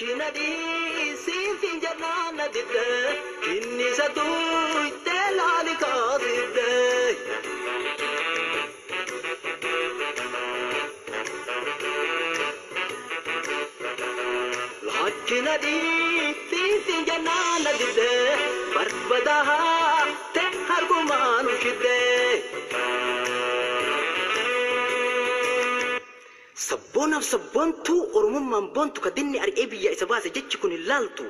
Lakkina dhiisiif jennaan na didde inni isa tuuttee laali kaasifte. Lakkina dhiisiif jennaan na didde barbadaa te harkumaan ushidde. Sabboonaaf sabboontuu Oromummaan boontu ka dinni ari'ee biyya isa baase jechi kun hin laaltu.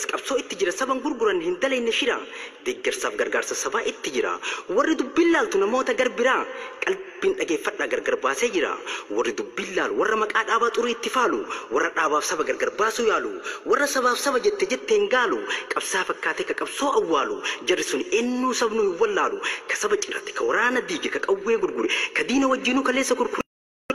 Qabsoo itti jira saban gurguran hin dalayne shira. Deeggarsaaf gargaarsa sabaa itti jira. Warri dubbiin laaltu namoota gar biraa qalbiin dhageeffadhaa gargar baasee jira. Warri dubbiin laalu warra maqaa dhaabaa xurii itti faalu, warra dhaabaaf saba gargar baasuu yaalu, warra sabaaf saba jette jette hin gaalu, qabsaa fakkaatee ka qabsoo awwaalu, jarri sun ennuu sabnuu hin wallaalu, ka saba cirate, ka waraana diige, ka qawwee gurgure, ka diina wajjinuu kaleessa gurgure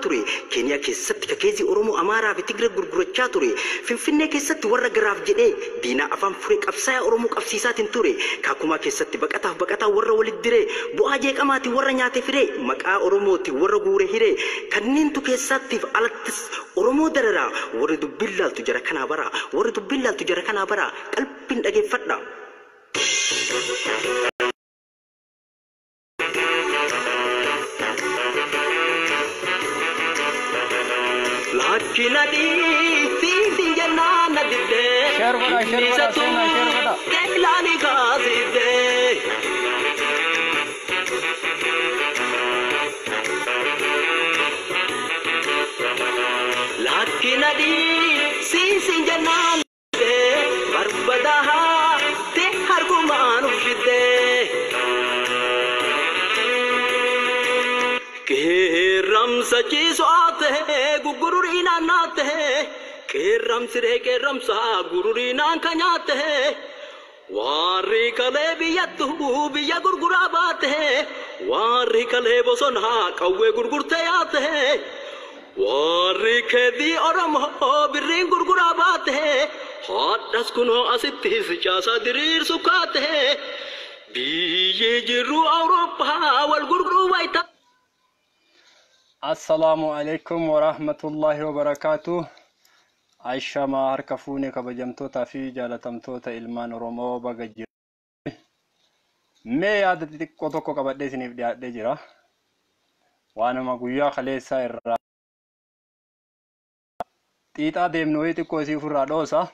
ture. Keeniyaa keessatti ka keezii Oromoo Amaaraa fi Tigree gurgurachaa ture. Finfinnee keessatti warra garaaf jedhee diinaa afaan furee qabsaa'aa Oromoo qabsiisaatiin ture. Kaakumaa keessatti baqataaf baqataa warra walitti diree bu'aa jeeqamaati warra nyaate firee maqaa Oromooti warra guure hiree kanneentu keessaattiif alattis Oromoo dararaa. Warri dubbiin laaltu jara kanaa bara, warri dubbiin laaltu jara kanaa bara, qalbiin dhageeffadha. Lakkina dhiisiif jennaan na didde Share godhaa, share inni isa godhaa, seenaa share godhaa. tuuttee laali kaasifte. Lakkina dhiisiif jennaan didde barbadaa te harkumaan ufidde. Qeerramsa ciisoo ta'e guggururii naannaa ta'e qeerramsi ree qeerramsa gururii naan kan nyaate warri kalee biyyattu biyya gurguraa baate warri kalee bosonaa qawwee gurgurtee yaate warri keedii Oromoo birriin gurguraa baate hadhas kunoo asittis caasaa diriirsu kaate biyyi jirru Awurooppaa wal gurguruu wayita. Assalaamu alaikum warahmatullaahi wabarakaatu. Aishamaa harka fuune kabajamtootaa fi jaalatamtoota ilmaan Oromoo baga jiru. Mee yaada xixiqqoo tokko qabadhee isiniif dhiyaadhee jira. Waanuma guyyaa kaleessaa irraa xiixaa deemnu wayii xiqqoo isii ofirraa dhoosa.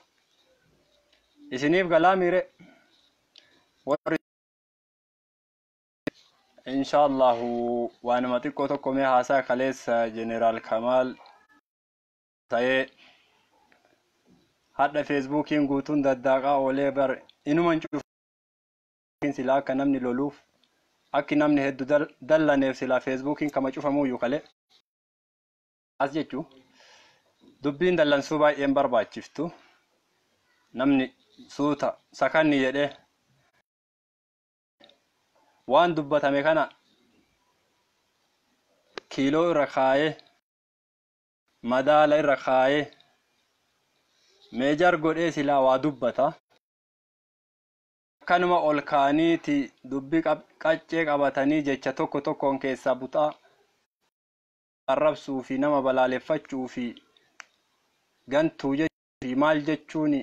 Isiniif galaa miire. Warri Inshaallahu waanuma xiqqoo tokko mee haasaa kaleessa Jeneraal Kamaal ta'ee hadha feesbuukiin guutuun daddaaqaa oolee bar inuman cufuun silaa akka namni loluuf akki namni hedduu dallaneef silaa feesbuukiin kama cufamuyyuu kale as jechuu dubbiin dallansuu baay'een barbaachiftu namni suuta sakanni jedhee waan dubbatame kana kiiloo irra kaayee madaala irra kaayee meejar godhee silaa waa dubbata. Akkanuma ol kaaniiti dubbii qaccee qabatanii jecha tokko tokkoon keessaa buxaa arrabsuu fi nama balaaleffachuu fi gantuu jechuu fi maal jechuun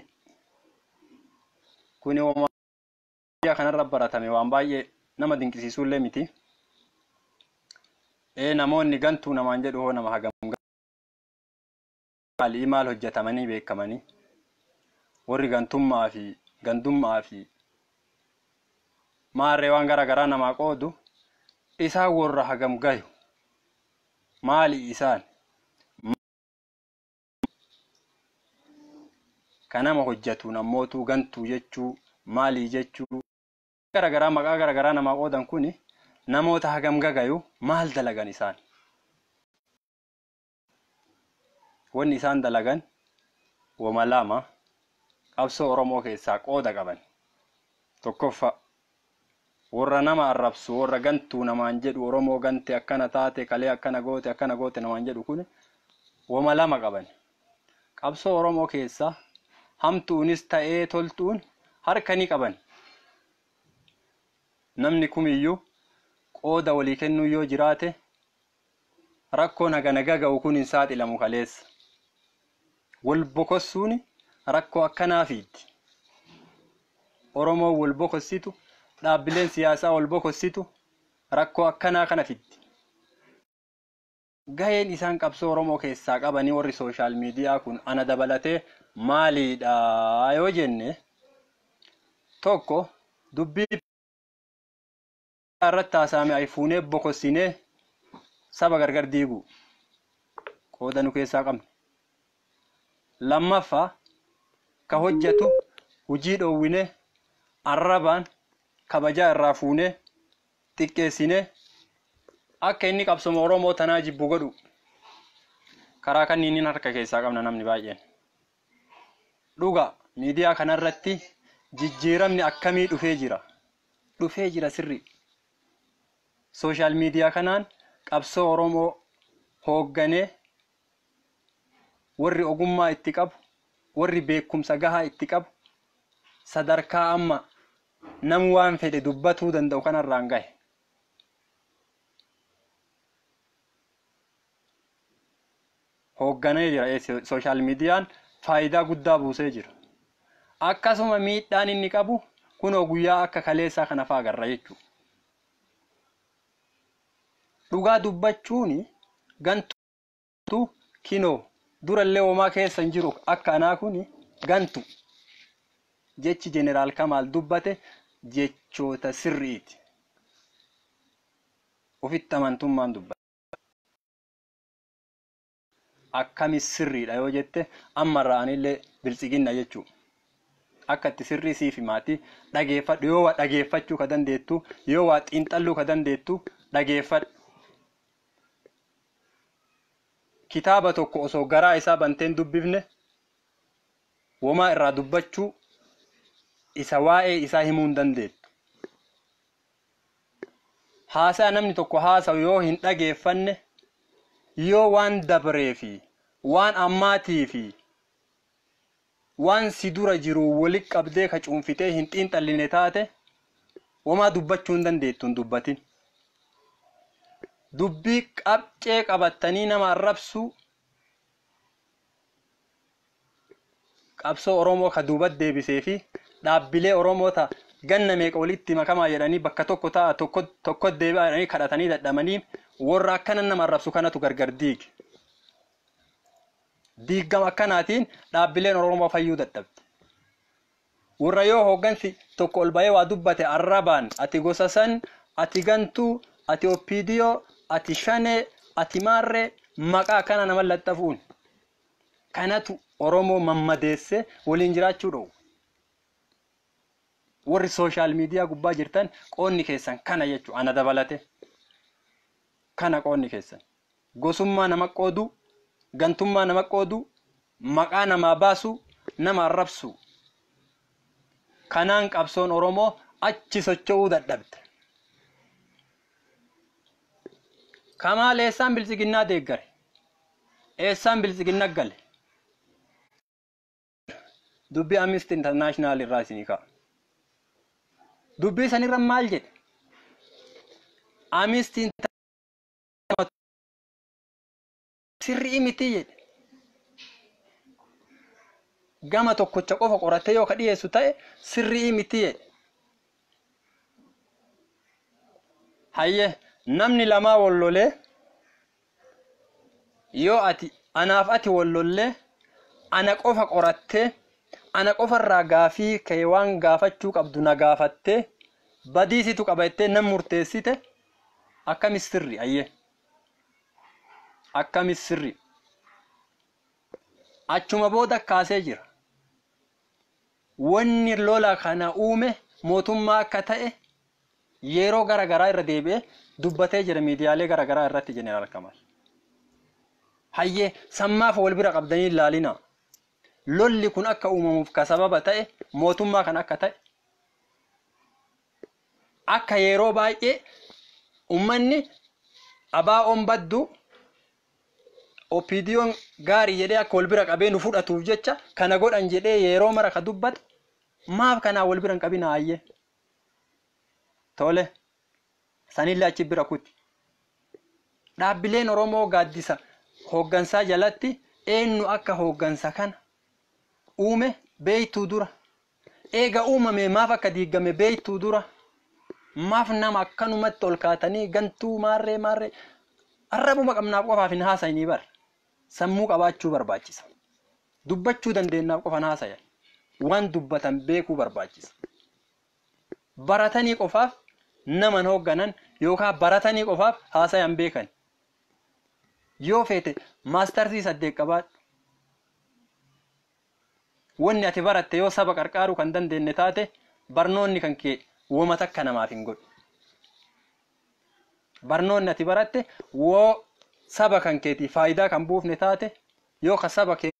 kuni waan kanarra baratame waan baay'ee nama dinqisiisuullee miti. Namoonni gantuu namaan jedhu hoo nama hagam maalii maal hojjetamanii beekamanii warri gantummaa fi gandummaa fi maarree waan gara garaa namaa qoodu isaan warra hagam gayu maali isaan ka nama hojjetu namootuu gantuu jechuu maalii jechuu gara garaa maqaa gara garaa namaa qoodan kuni namoota hagam gagayu maal dalagan isaan wanni isaan dalagan wama lama qabsoo Oromoo keessaa qooda qaban. Tokkoffaa warra nama arrabsu warra gantuu namaan jedhu Oromoo gante akkana taate kalee akkana goote akkana goote namaan jedhu kun wama lama qaban. Qabsoo Oromoo keessaa hamtuunis ta'ee toltuun harka ni qaban. Namni kumiyyuu qooda walii kennuu yoo jiraate rakkoon hagana gaga'u kun hin saaxilamu kaleessa. Wal bokossuun rakkoo akkanaa fiiddi. Oromoon wal bokossitu, dhaabbileen siyaasaa wal bokossitu rakkoo akkanaa kana fiddi. Gaheen isaan qabsoo Oromoo keessaa qabanii warri sooshaal miidiyaa kun ana dabalatee maaliidha yoo jenne, tokko dubbii irratti haasa'ame ay fuunee bokossinee saba gargar diigu qooda nu keessaa qabna. Lammaffaa, ka hojjetu hojii dhoowwinee arrabaan kabajaa irraa fuunee xiqqeessinee akka inni qabsoma Oromoo tanaa jibbu godhu karaa kanniiniin harka keessaa qabna namni baay'een. Dhuga miidiyaa kanarratti jijjiiramni akkamii dhufee jira? Dhufee jira sirri. Sooshaal miidiyaa kanaan qabsoo Oromoo hoogganee warri ogummaa itti qabu, warri beekumsa gahaa itti qabu, sadarkaa amma namu waan fedhe dubbatuu danda'u kanarraan gahe. Hoogganee jira sooshaal miidiyaan faayidaa guddaa buusee jira. Akkasuma miidhaan inni qabu kunoo guyyaa akka kaleessaa kana fa'aa agarra jechuudha. Dhugaa dubbachuun gantu kinoo durallee homaa keessa hin jiru akka anaa kun gantu jechi Jeneraal Kamaal dubbate jechoota sirriiti. Ofitti amantummaan dubbate. Akkami sirriidha yoo jette ammarraa anillee biltsiginna jechuudha. Akka itti sirrii siif himaati dhageeffadhu, yoo waa dhageeffachuu ka dandeettu, yoo waa xiinxalluu ka dandeettu dhageeffadhu. Kitaaba tokko osoo garaa isaa banteen dubbifne womaa irraa dubbachuu isa waa'ee isaa himuu hin dandeettu. Haasaa namni tokko haasa'u yoo hin dhageeffanne, yoo waan dabree fi waan ammaatii fi waan si dura jiru walitti qabdee ka cuunfitee hin xiinxalline taate womaa dubbachuu hin dandeettu hin dubbatin. Dubbii qabcee qabattanii nama arrabsuu qabsoo Oromoo ka duubat deebisee fi dhaabbilee Oromoo ta ganna meeqa walitti makamaa jedhanii bakka tokko ta'a tokko tokko deebi'aa jedhanii kadhatanii dadhabanii warra akkana nama arrabsu kanatu gargar diige. Diigama akkanaatiin dhaabbileen Oromoo fayyuu dadhabde. Warra yoo hooggansi tokko ol bahee waa dubbate arrabaan ati gosa san, ati gantuu, ati oppiidiyoo, ati shanee, ati maarree maqaa akkana nama laxxafuun kanatu Oromoo mammadeessee waliin jiraachuu dhoowwa. Warri sooshaal miidiyaa gubbaa jirtan qoonni keessan kana jechuudha ana dabalate. Kana qoonni keessan. Gosummaa nama qooduu, gantummaa nama qooduu, maqaa namaa baasuu, nama arrabsuu. Kanaan qabsoon Oromoo achi socho'uu dadhabde. Kamaal eessaan biltsiginnaa deeggare? Eessaan biltsiginna gale? Dubbii Amnesty International irraa isinii ka'a. Dubbii sanirra maal jedhe? Amnesty International sirrii miti jedhe. Gama tokkocha qofa qoratee yoo ka dhiyeessu ta'e sirrii miti jedhe. Hayyee namni lamaa wal lolee yoo ati anaaf ati wal lollee ana qofa qorattee ana qofarraa gaafii kee waan gaafachuu qabdu na gaafattee badiisitu qaba jettee nan murteessite akkamis sirri ayyee akkamis sirri achuma booda kaasee jira. Wanni lola kana uume mootummaa akka ta'e yeroo gara garaa irra deebi'ee dubbatee jira miidiyaalee gara garaa irratti Jeneraal Kamaal. Hayyee sammaaf wal bira qabdanii ilaalina. Lolli kun akka uumamuuf ka sababa ta'e mootummaa kan akka ta'e akka yeroo baay'ee uummanni abaa'oon baddu OPDO'n gaarii jedhee akka wal bira qabee nu fudhatuuf jecha kana godhan jedhee yeroo mara ka dubbate maaf kanaa wal bira hin qabina hayyee. Tole sanillee achi bira kuti. Dhaabbileen Oromoo gaaddisa hooggansaa jalatti Eenyu akka hooggansa kana uume beeytuu dura. Eega uumame maaf akka diigame beeytuu dura. Maaf nama akkanumatti ol kaatanii gantuu maarree maarree arrabuma qabnaaf qofaaf hin haasa'inii bar. Sammuu qabaachuu barbaachisa. Dubbachuu dandeenyaaf qofan haasayan. Waan dubbatan beekuu barbaachisa. Baratanii qofaaf naman hoogganan yookaan baratanii qofaaf haasayan beekan. Yoo feete maastarsii 8 qabaadhu. Wanni ati baratte yoo saba qarqaaruu kan dandeenye taate barnoonni kan kee woma takka namaaf hin godhu. Barnoonni ati baratte woo saba kan keetii faayidaa kan buufne taate yoo ka saba kee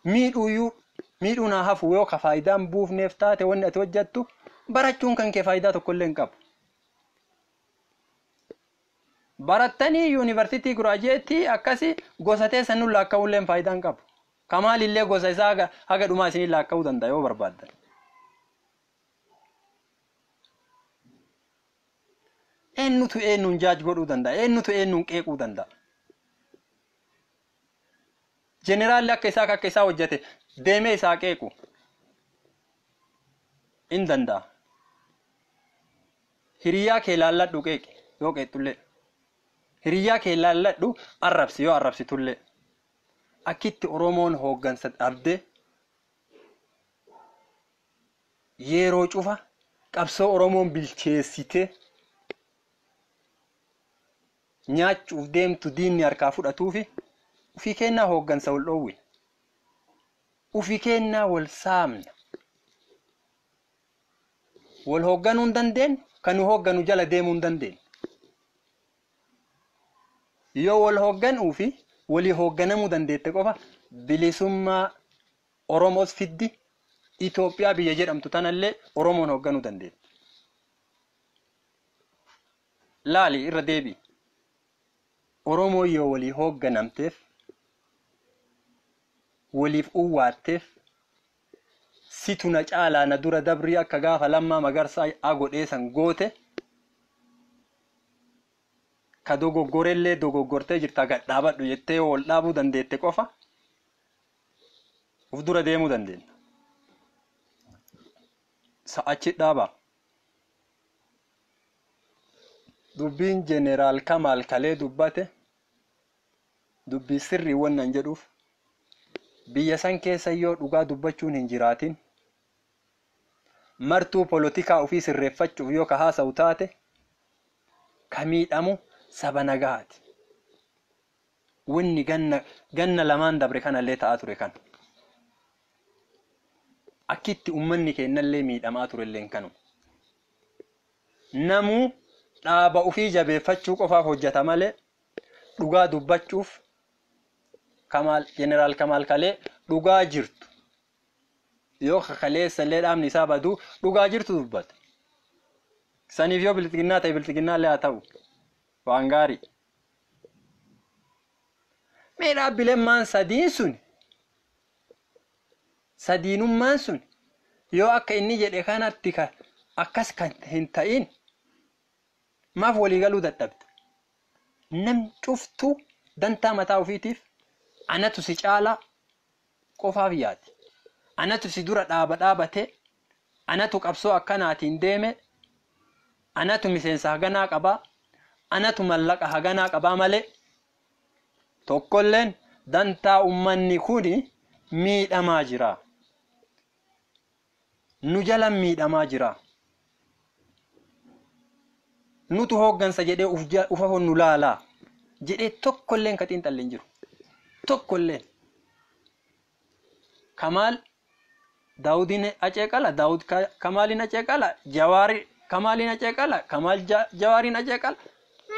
miidhuu naa hafu yoo ka faayidaan buufneef taate wanni ati hojjettu barachuun kan kee faayidaa tokkollee hin qabu. Barattanii yuunivarsiitii giraajeetii akkasii gosa teessan nu laakka'ullee faayidaa hin qabu. Kamaalillee gosa isaa haga dhumaa isinii laakka'uu danda'a yoo barbaaddan. Eenyutu eenyuun jaaj godhuu danda'a? Eenyutu eenyuun qeequu danda'a? Jeneraalli akka isaa hojjete deemee isaa qeequ hin danda'a. Hiriyaa kee laalladhu qeeqi yoo qeexxullee. Hiriyaa kee laalladhu arrabsi yoo arrabsitullee. Akkitti Oromoon hooggansa dhabde yeroo cufa qabsoo Oromoon bilcheessite nyaachuuf deemtu diinni harkaa fudhatuufi ufii kennaa hooggansa wal dhoowwina. Ufii kennaa wal saamna. Wal hoogganuu hin dandeenye kan nu hoogganu jala deemuu hin dandeenye. Yoo wal hoogganuu fi walii hoogganamuu dandeette qofa bilisummaa Oromoos fiddi Itoophiyaa biyya jedhamtu tanallee Oromoon hoogganuu dandeette. Laali irra deebi. Oromoo yoo walii hoogganamteef waliif uwwaatteef situ na caalaa na dura dabrii akka gaafa Lammaa Magarsaa agodhee san goote ka dogoggorellee dogoggortee jirta gad dhaabadhu jettee wal dhaabuu dandeette qofa uf dura deemuu dandeenya. Sa'achi dhaaba. Dubbiin Jeneraal Kamaal Kalee dubbate dubbii sirrii wannan jedhuuf biyya san keessa yoo dhugaa dubbachuun hin jiraatin martuu polotikaa ofii sirreeffachuuf yoo ka haasa'u taate ka miidhamu saba nagaati. Wanni ganna lamaan dabre kanallee ta'aa ture kana. Akkitti uummanni keenyallee miidhamaa turelleen kanuma. Namuu dhaaba ofii jabeeffachuu qofaaf hojjeta malee dhugaa dubbachuuf Jeneraal Kamaal Kalee dhugaa jirtu yoo kaleessallee dhaabni isaa baduu dhugaa jirtu dubbata. Saniif yoo bilxiginnaa ta'e bilxiginnaallee haa ta'u waan gaarii. Mee dhaabbileen maan sadiin sun sadiinummaan sun yoo akka inni jedhe kanatti akkas kan hin ta'in maaf waliigaluu dadhabde? Nam cuftuu dantaa mataa ofiitiif anatu si caalaa qofaaf yaade. Anatu si dura dhaaba dhaabate, anatu qabsoo akkanaatiin deeme, anatu miseensa haganaa qabaa, anatu mallaqa haganaa qabaa malee tokkolleen dantaa uummanni kuni miidhamaa jira. Nu jala miidhamaa jira. Nutu hooggansa jedhee ufa nu laalaa jedhee tokkolleen ka xiinxallee hin jiru. Tokkolleen. Kamaal Daawudiin acee qala, Daawud Kamaaliin acee qala, Jawaari Kamaaliin acee qala, Kamaal Jawaariin acee qala.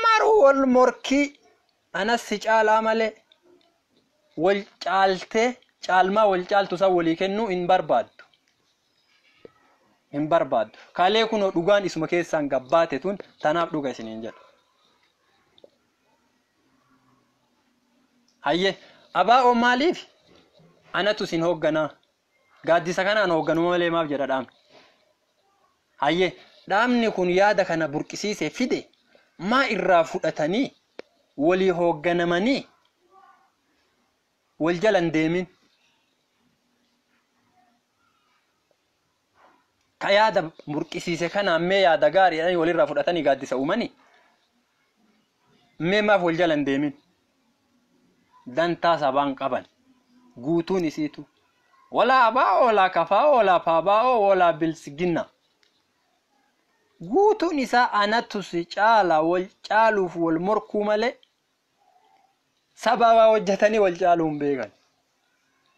Maruu wal morkii anas si caalaa malee wal caaltee caalmaa wal caaltu san walii kennuu hin barbaaddu. Hin barbaaddu. Kalee kunoo dhugaan isuma keessaan gabbaate tun tanaaf dhuga isiniin jedha. Hayyee abaa'oo maaliif anatu isin hoogganaa? Gaaddisa kanaan hoogganuma malee maaf jedha dhaabni. Hayyee dhaabni kun yaada kana burqisiisee fide maa irraa fudhatanii walii hoogganamanii Wal jala hin deemin. Ka yaada burqisiise kanaan mee yaada gaariidhaan walirraa fudhatanii gaaddisa uumanii mee maaf wal jala hin deemin? Dantaa sabaan qaban guutuun isiitu. Walaa abaa'oo, walaa kafaa'oo, walaa paabaa'oo, walaa bilsiginna. Guutuun isaa anatu si caala wal caaluuf wal morkuu malee sabaa waa hojjetanii wal caaluu hin beekan.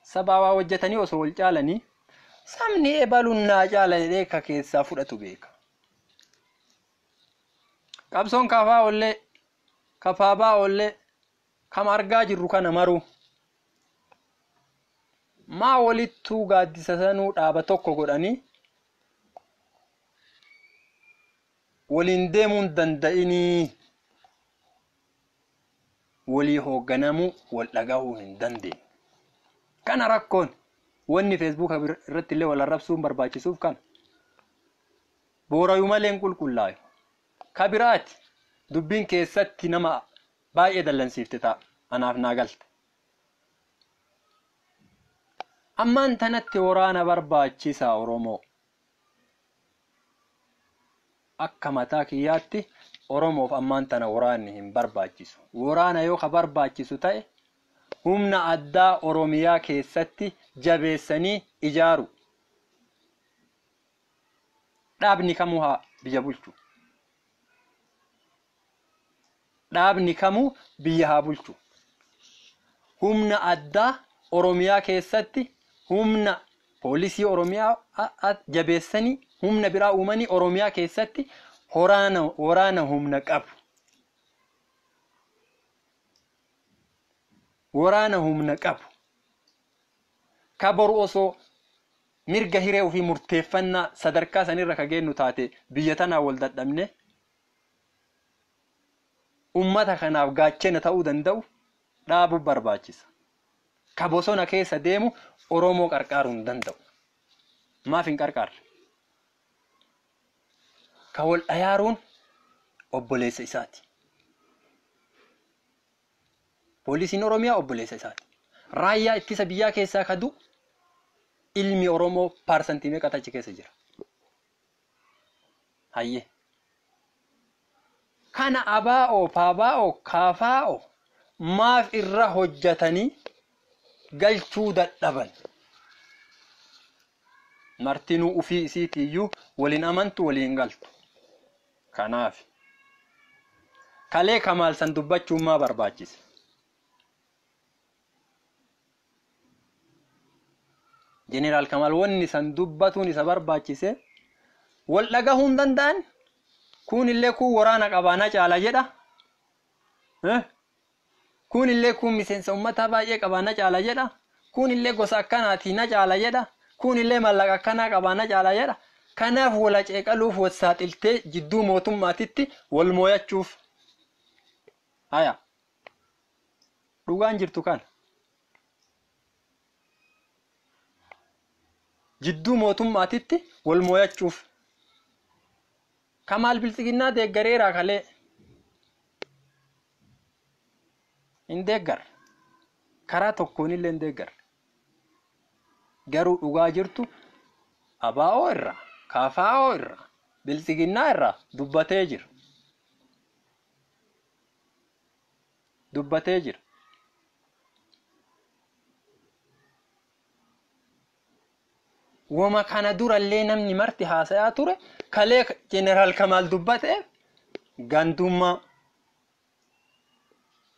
Sabaa waa hojjetanii osoo wal caalanii sabni ebaluun naa caala jedhee ka keessaa fudhatu beeka. Qabsoon kafaa ollee kafaabaa ollee kam argaa jirru kana maruu maa walittuu gaaddisa sanuu dhaaba tokko godhanii waliin deemuu hin danda'inii walii hoogganamuu wal dhagahuu hin dandeenye. Kana rakkoon wanni feesbuuka irratti illee wal arrabsuun barbaachisuuf kana. Boorayuu malee hin qulqullaayu. Ka biraati dubbiin keessatti nama baay'ee dallansiifte ta'a. Anaaf naa galte. Ammaan tanatti waraana barbaachisaa Oromoo. Akka mataa kiyyaatti Oromoof ammaan tana waraanni hin barbaachisu. Waraana yoo ka barbaachisu ta'e humna addaa Oromiyaa keessatti jabeessanii ijaaru. Dhaabni kamuu haa biyya bulchu. Dhaabni kamuu biyya haa bulchu. Humna addaa Oromiyaa keessatti humna poolisii Oromiyaa jabeessanii humna biraa uumanii Oromiyaa keessatti waraana humna qabu. Waraana humna qabu. Ka boru osoo mirga hiree ofii murteeffannaa sadarkaa sanirra ka geennu taate biyya tanaa wal dadhabne ummata kanaaf gaachena ta'uu danda'u dhaabuu barbaachisa. Ka bosona keessa deemu Oromoo qarqaaruu hin danda'u. Maaf hin qarqaarre? Ka wal dhayaaruun obboleessa isaati. Poolisiin Oromiyaa obboleessa isaati. Raayyaa ittisa biyyaa keessaa ka du'u ilmi Oromoo paarsantii meeqa achi keessa jira? Hayyee. Kana abaa'oo, paabaa'oo, kaafaa'oo maaf irra hojjetanii galchuu dadhaban? Martinuu ufii isiitiiyyuu waliin amantu waliin galtu. Kanaaf kalee Kamaal san dubbachuun maa barbaachise? Jeneraal Kamaal wanni san dubbatuun isa barbaachise wal dhagahuu hin danda'an. Kun illee kun waraana qabaanaa caala jedha. Kun illee kun miseensa uummataa baay'ee qabaanaa caala jedha. Kun illee gosa akkanaatii na caala jedha. Kun illee maallaqa akkanaa qabaanaa caala jedha. Kanaaf wal ceeqaluuf wal saaxiltee jidduu mootummaatitti wal mooyachuuf. Haya. Dhugaan jirtu kana. Jidduu mootummaatitti wal mooyachuuf. Kamaal biltsiginnaa deeggareeraa kalee. Hin deeggarre. Karaa tokkoon illee hin deeggarre. Garuu dhugaa jirtu abaa'oo irraa, kaafaa'oo irraa, biltsiginnaa irraa dubbatee jira. Dubbatee jira. Wama kana durallee namni marti haasayaa ture kalee Jeneraal Kamaal dubbate gandummaa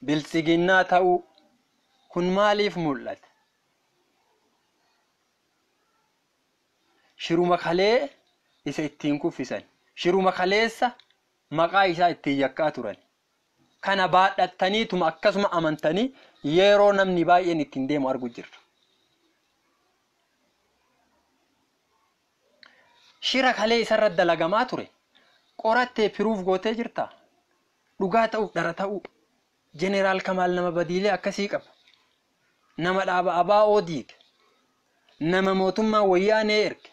biltsiginnaa ta'uu kun maaliif mul'ate? Shiruma kalee isa ittiin kuffisan. Shiruma kaleessa maqaa isaa ittiin yakkaa turan. Kana baadhattaniituma akkasuma amantanii yeroo namni baay'een ittiin deemu argu jirra. Shira kalee isarra dalagamaa ture. Qorattee firuuf gootee jirta. Dhugaa ta'uuf dhara ta'uu. Jeneraal Kamaal nama badiilee akkasii qaba. Nama dhaaba abaa'oo diige. Nama mootummaa wayyaanee erge.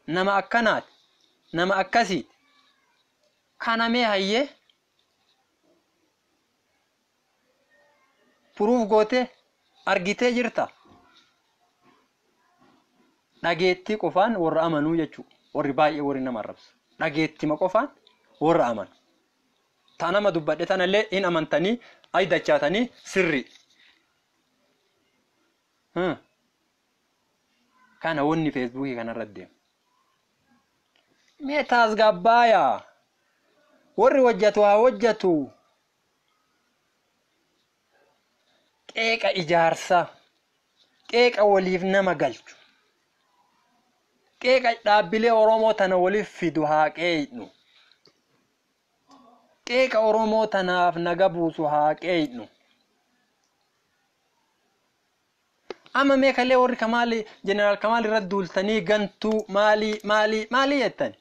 Nama akkanaati. Nama akkasiiti. Kana mee hayyee furuuf gootee Argitee jirta. Dhageettii qofaan warra amanuu jechuudha. Warri baay'ee warri nama arrabsu. Dhageettima qofaan warra amanu. Ta nama dubbadhe tanallee hin amantanii ay dachaatanii sirri. Kana wanni feesbuukii kanarra deemu. Mee taasgabbaayaa. Warri hojjetu haa hojjetu. Qeeqa ijaarsaa. Qeeqa waliif nama galchu. Qeeqa dhaabbilee Oromoo tana waliif fidu haa qeeynu. Qeeqa Oromoo tanaaf naga buusu haa qeeynu. Amma mee kalee warri Kamaali Jeneraal Kamaal irra duultanii gantuu maalii maalii maalii jettan?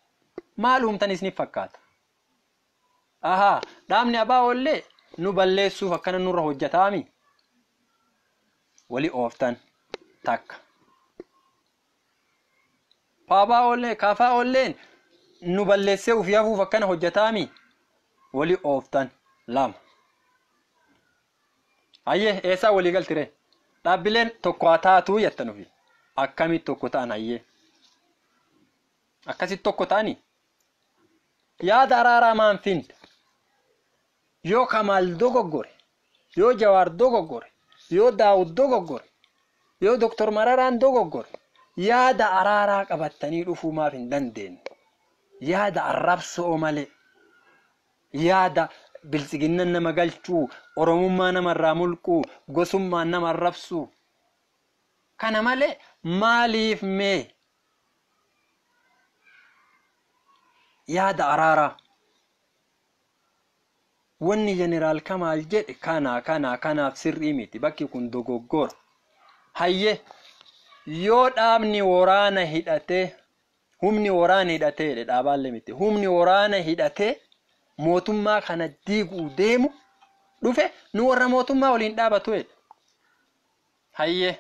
Maal uumtan isiniif fakkaata? Ahaa, dhaabni abaa ollee nu balleessuuf akkana nurra hojjetaami. Wali ooftan takka. Paabaa ollee kaafaa olleen nu balleessee ofii hafuuf akkana hojjetaami. Wali ooftan lama. Hayyee eessaa walii galtire? Dhaabbileen tokko haa taatuu jettan ofii. Akkamitti tokko ta'an hayyee? Akkasitti tokko ta'anii? Yaada araaraa maan finde? Yoo Kamaal dogoggore, yoo Jawaar dogoggore, yoo Daawud dogoggore, yoo Doktor Mararaan dogoggore, yaada araaraa qabattanii dhufuu maaf hin dandeenye? Yaada arrabsoo malee, yaada biltsiginna nama galchuu, Oromummaa namarraa mulquu, gosummaan nama arrabsuu. Kana malee maaliif mee yaada araaraa? Wanni Jeneraal Kamaal jedhe kana kana kanaaf sirrii miti, bakki kun dogoggora. Hayyee yoo dhaabni waraana hidhatee, humni waraana hidhatee jedhe dhaabaallee miti, humni waraana hidhatee mootummaa kana diiguu deemu dhufe nu warra mootummaa waliin dhaabatu jedhe. Hayyee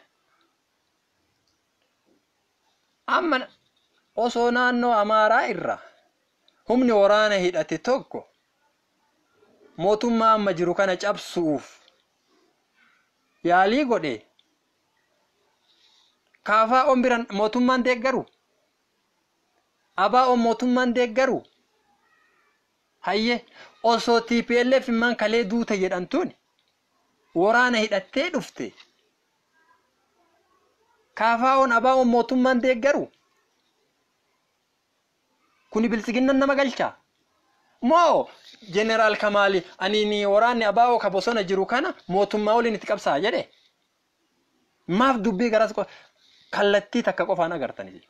amma osoo naannoo Amaaraa irraa humni waraana hidhate tokko mootummaa amma jiru kana cabsuuf yaalii godhe kaafaa on biran mootummaan deeggaru, abaa on mootummaan deeggaru. Hayyee osoo TPLF immaan kalee duuta jedhamtuun waraana hidhattee dhufte kaafaa on abaa on mootummaan deeggaru. Kuni biltsiginnan nama galcha moo Jeneraal Kamaali ani waraanni abaa'oo ka bosona jiru kana mootummaa waliin itti qabsaa jedhe? Maaf dubbii garas kallattii takka qofaan agartanii?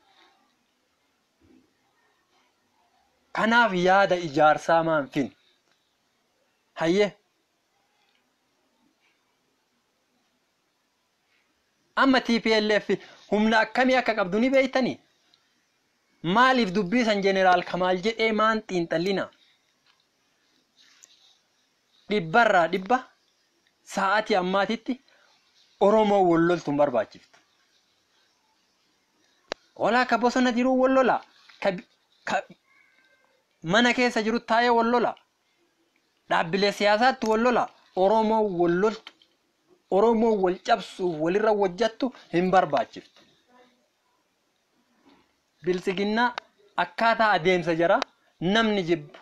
Kanaaf yaada ijaarsaa maan fin? Hayyee amma TPLF humna akkamii akka qabdu ni beektanii? Maaliif dubbii san Jeneraal Kamaal jedhee maan xiinxallina? Dhibbarraa dhibba sa'aatii ammaatitti Oromoo wal loltuun barbaachiftu. Walaa ka bosona jiru wal lola, ka mana keessa jiru taa'ee wal lola, dhaabbilee siyaasaatti wal lola. Oromoo wal loltu, Oromoo wal cabsuuf walirra hojjettu hin barbaachiftu. Biltsiginnaa akkaataa adeemsa jara namni jibbu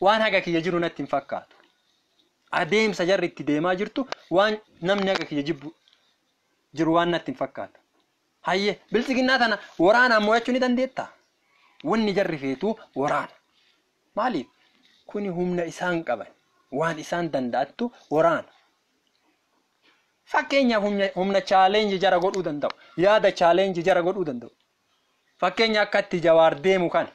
waan haga kiyya jiru natti hin fakkaatu. Adeemsa jarri itti deemaa jirtu waan namni haga kiyya jibbu jiru waan natti hin fakkaatu. Hayyee biltsiginnaa tana waraanaan mo'achuu ni dandeettaa? Wanni jarri feetu waraana. Maaliif? Kuni humna isaan qaban waan isaan danda'attu waraana. Fakkeenyaaf humna chaaleenjii jara godhuu danda'u, yaada chaaleenjii jara godhuu danda'u. Fakkeenya akka itti Jawaar deemu kana.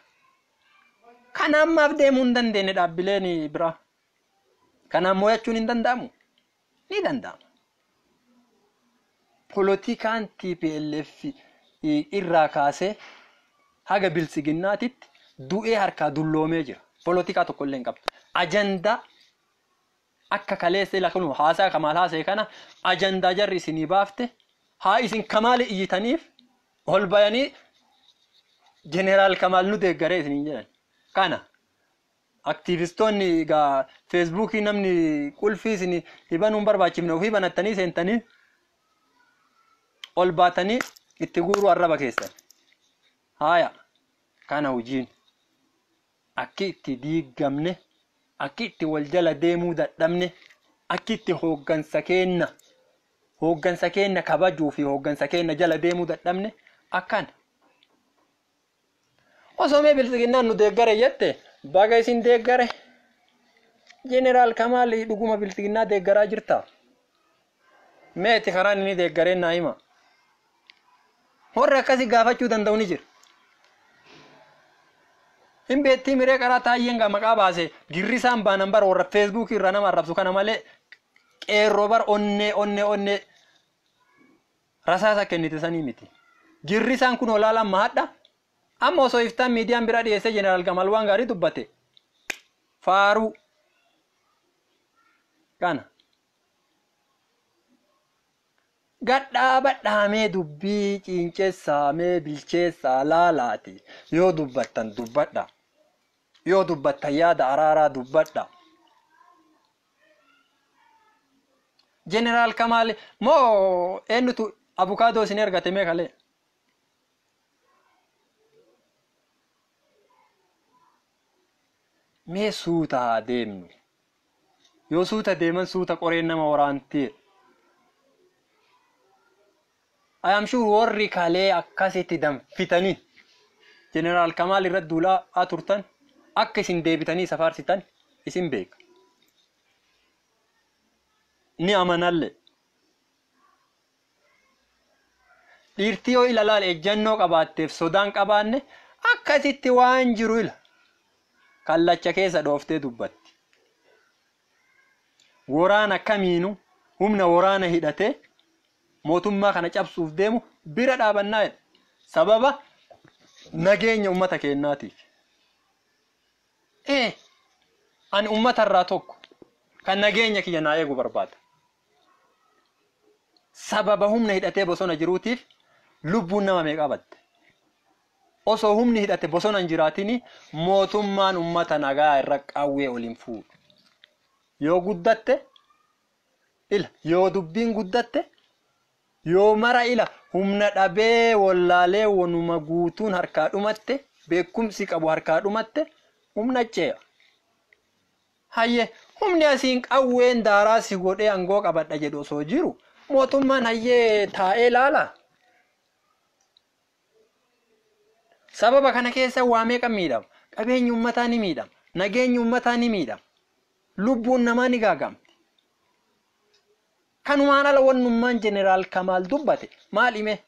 Kana ammaaf deemuu hin dandeenye dhaabbileen biraa. Kanaan mo'achuun hin danda'amu? Ni danda'ama. Polotikaan TPLF irraa kaasee haga biltsiginnaatitti du'ee harkaa dulloomee jira. Polotikaa tokko illee hin qabdu. Ajandaa akka kaleessa ila kunu haasaa Kamaal haasa'e kana ajandaa jarri isinii baafte haa isin Kamaal iyyitaniif ol bayanii Jeneraal Kamaal nu deeggaree isiniin jedhan. Kana aktiivistoonni egaa feesbuukii namni qulfii isin hibanuu hin barbaachifne ofii banattanii seentanii Ol baatanii itti guuruu arraba keessan. Haaya kana hojiin akki itti diigamne, akki itti wal jala deemuu dadhabne, akki itti hooggansa keenna kabajuu fi hooggansa keenna jala deemuu dadhabne akkana. Osoo mee bilxiginnaan nu deeggare jette baga isin deeggare. Jeneraal Kamaal dhuguma bilxiginnaa deeggaraa jirta. Mee itti karaan inni deeggareen naa hima. Warri akkasii gaafachuu danda'u ni jira. Hin beektii miree karaa taayyeen gaa maqaa baase girrisaan baanan bara warra feesbuukii irraa nama arrabsu kana malee qeerroo bar onnee onnee onnee rasaasa kennite sanii miti. Girrisaan kun olaalaan mahadha. Amma osoo iftaan miidiyaan biraa dhiyeessee Jeneraal Kamaal waan gaarii dubbate. Faaruu. Kana. Gadhaabadhaamee dubbii ciinceessaamee bilcheessaa laalaati. Yoo dubbattan dubbadha. Yoo dubbattan yaada araaraa dubbadha. Jeneraal Kamaal moo eenyutu abukaadoo isin ergate mee kalee? Mee suuta haa deemnu. Yoo suuta deeman suuta qoreen nama waraanti. I am sure warri kalee akkasitti danfitanii Jeneraal Kamaal irratti duulaa turtan akka isin deebitanii isa faarsitan isin beeka. Ni amanalle. Dhiirtii yoo ila laal ejjannoo qabaatteef sodaan qabaanne akkasitti waan jiru ila kallacha keessa dhooftee dubbatti. Waraana kamiinuu humna waraana hidhatee mootummaa kana cabsuuf deemu bira dhaabannaa jedha. Sababa nageenya uummata keenyaatiif. Ani uummata irraa tokko kan nageenya kiyya naa eegu barbaada. Sababa humna hidhatee bosona jiruutiif lubbuun nama meeqa badde? Osoo humni hidhate bosona hin jiraatini mootummaan uummata nagaa irra qawwee ol hin fuudhu. Yoo guddatte ila yoo dubbiin guddatte yoo mara ila humna dhabee wallaalee wanuma guutuun harkaa dhumatte beekumsi qabu harkaa dhumatte humna ce'a. Hayyee humni asiin qawween daaraa si godhee aangoo qabadha jedhu osoo jiru mootummaan hayyee taa'ee laala. Sababa kana keessa waa meeqa miidhama? Qabeenyi uummataa ni miidhama. Nageenyi uummataa ni miidhama. Lubbuun namaa ni gaagamti. Kanumaan ala wannummaan Jeneraal Kamaal dubbate maal hime?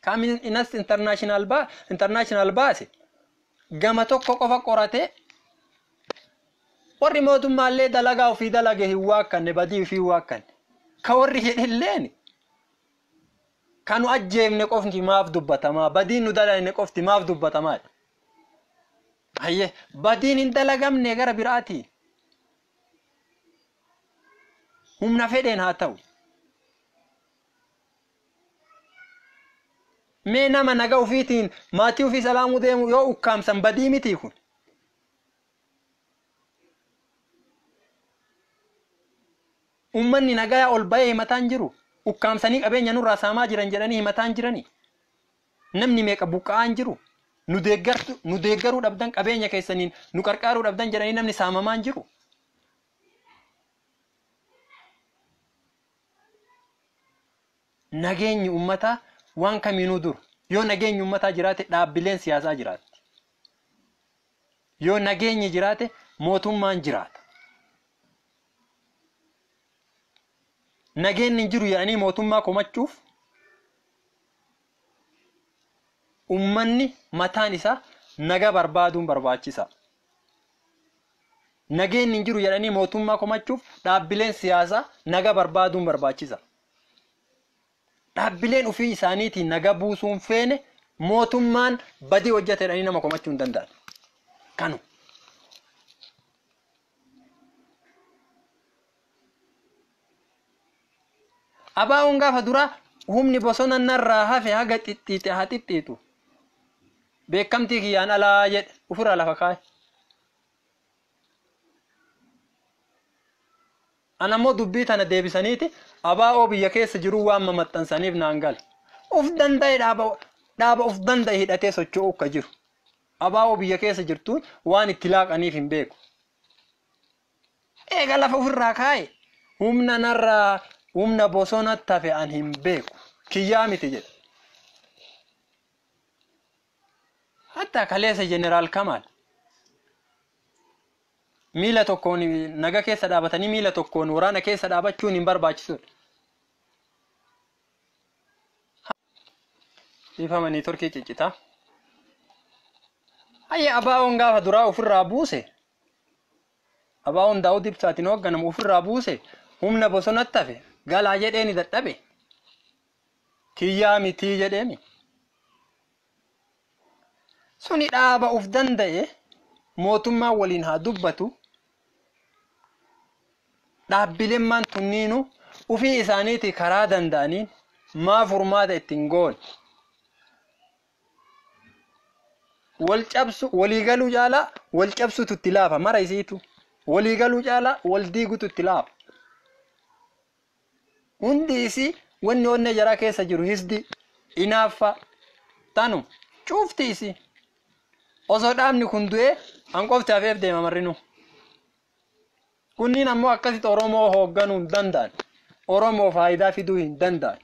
Kaamin inas international baase gama tokko qofa qoratee warri mootummaallee dalagaa ofii dalage hin waakkanne badii ofii waakkanne ka warri jedhelleen kanu ajjeefne qofti maaf dubbatamaa badiin nu dalagne qofti maaf dubbatamaa. Hayyee badiin hin dalagamne gara biraati. Humna fedheen haa ta'u. Mee nama naga ofiitiin maatii ofii salaamuu deemu yoo ukkaamsan badii miti kun. Uummanni nagayaa ol bahee himataan jiru. Ukkaamsanii qabeenya nurraa saamaa jiran jedhanii himataan jirani. Namni meeqa buqqa'aan jiru. Nu deeggaruu dhabdan qabeenya keessaniin nu qarqaaruu dhabdan jedhanii namni saamamaan jiru. Nageenyi uummataa waan kamiinuu dura. Yoo nageenyi uummataa jiraate dhaabbileen siyaasaa jiraatti. Yoo nageenyi jiraate mootummaan jiraata. Nageenyi hin jiru jedhanii mootummaa komachuuf uummanni mataan isaa naga barbaaduun barbaachisa. Nageenyi hin jiru jedhanii mootummaa komachuuf dhaabbileen siyaasaa naga barbaaduun barbaachisa. Dhaabbileen ofii isaaniitiin naga buusuun feene mootummaan badii hojjete jedhanii nama komachuu hin danda'an. Kanu. Abaa'uun gaafa duraa humni bosona narraa hafe haga xixxiite haa xixxiitu. Beekamtii kiyyaan alaa jedhe ofirraa lafa kaa'e. An ammoo dubbii tana deebisaniiti abaa'oo biyya keessa jiru waan mamaxxansaniif naan gala. Uf danda'e dhaaba uf danda'e hidhatee socho'uu akka jiru. Abaa'oo biyya keessa jirtuun waan itti laaqaniif hin beeku. Eega lafa ofirraa kaa'e humna narraa humna bosonatti hafe an hin beeku. Kiyyaa miti jedha. Hatta kaleessa Jeneraal Kamaal miila tokkoon naga keessa dhaabatanii miila tokkoon waraana keessa dhaabachuun hin barbaachisudha. Dhiifamanii torkii ciccitaa. Hayya abaa'oon gaafa duraa ofirraa buuse. Abaa'oon Daawud Ibsaatiin hoogganamu ofirraa buuse humna bosonatti hafe galaa jedheeni dadhabe. Kiyyaa mitii jedheemi. Suni dhaaba uf danda'e mootummaa waliin haa dubbatu. Dhaabbileen maan tunniinu ufii isaaniiti karaa danda'aniin maa furmaata ittiin goone. Wal cabsu waliigaluu caalaa wal cabsutu itti laafa mara isiitu. Waliigaluu caalaa wal diigutu itti laafa. Hundi isii wanni onnee jaraa keessa jiru hisdi inaaffa tanu cuufti isii. Osoo dhaabni kun du'ee hanqofti hafeef deema marrinu. Kunniin ammoo akkasitti Oromoo hoogganuu hin danda'an. Oromoo faayidaa fiduu hin danda'an.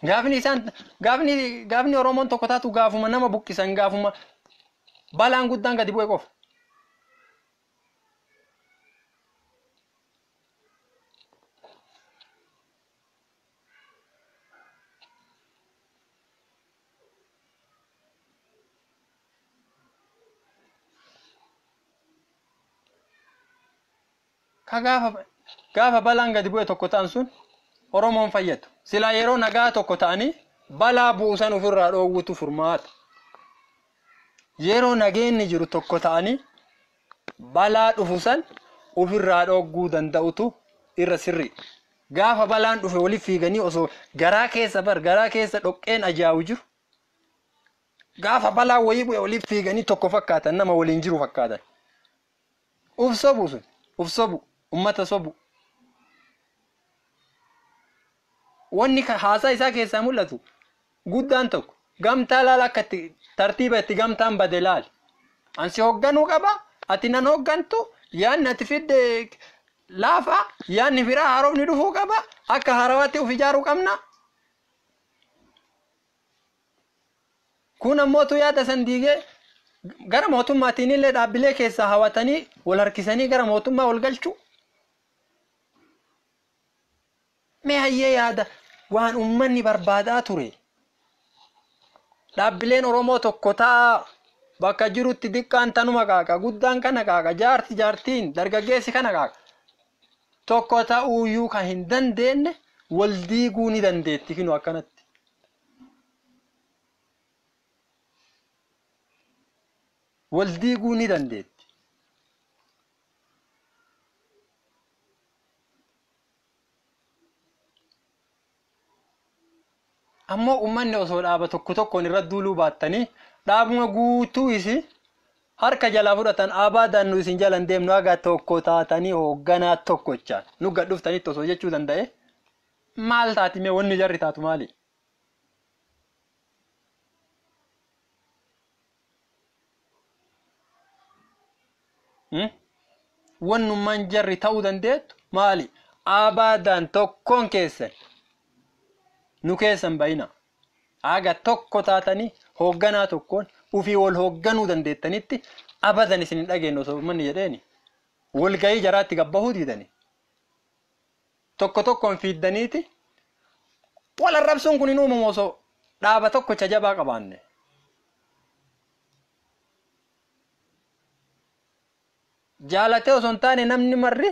Gaafni isaan gaafni gaafni Oromoon tokko taatu gaafuma nama buqqisan gaafuma balaan guddaan gadi bu'e qofa. Ka gaafa balaan gadi bu'e tokko ta'an sun Oromoon fayyadu. Silaa yeroo nagaa tokko ta'anii balaa buusan ofirraa dhoowwutu furmaata. Yeroo nageenyi jiru tokko ta'anii balaa dhufu san ofirraa dhoowwuu danda'utu irra sirri. Gaafa balaan dhufe waliif fiiganii osoo garaa keessa bar garaa keessa dhoqqeen ajaa'u jiru. Gaafa balaa wayii bu'e waliif fiiganii tokko fakkaatan nama waliin jiru fakkaatan. Uf sobu sun uf sobu ummata sobu. Wanni haasaa isaa keessaa mul'atu guddaan tokko gamtaa laala akka itti tartiiba itti gamtaan bade laali. Ansi hoogganuu qaba ati nan hooggantu yaanni ati fidde laafa yaanni biraa haaromni dhufuu qaba akka haarawaatti of ijaaruu qabna. Kun ammootu yaada san diigee gara mootummaatiin illee dhaabbilee keessaa hawatanii wal harkisanii gara mootummaa wal galchuu. Mee hayyee yaada waan uummanni barbaadaa ture. Dhaabbileen Oromoo tokko ta'a bakka jirutti diqqaan tanuma qaaqa guddaan kana qaaqa jaarti jaartiin dargaggeessi kana qaaqa. Tokko ta'uuyyuu kan hin dandeenye wal diiguu ni dandeetti kinu akkanatti. Wal diiguu ni dandeetti. Ammoo uummanni osoo dhaaba tokko tokkoon irra duuluu baattanii dhaabuma guutuu isi harka jalaa fudhatan abaadaan nu isin jalan deemnu haga tokko taatanii hoogganaa tokkochaan nu gad dhuftanitti osoo jechuu danda'e maal taati mee wanni jarri taatu maali? Wannummaan jarri ta'uu dandeettu maali? Abaadaan tokkoon keessan nu keessan bayina. Haga tokko taatanii hoogganaa tokkoon ufii wal hoogganuu dandeettanitti abadan isin hin dhageenye osoo uummanni jedheeni. Walgahii jaraatti gabbahuu diidani. Tokko tokkoon fiiddaniiti wal arrabsuun kun hin uumamu osoo dhaaba tokkocha jabaa qabaanne. Jaalatee osoo hin taane namni marri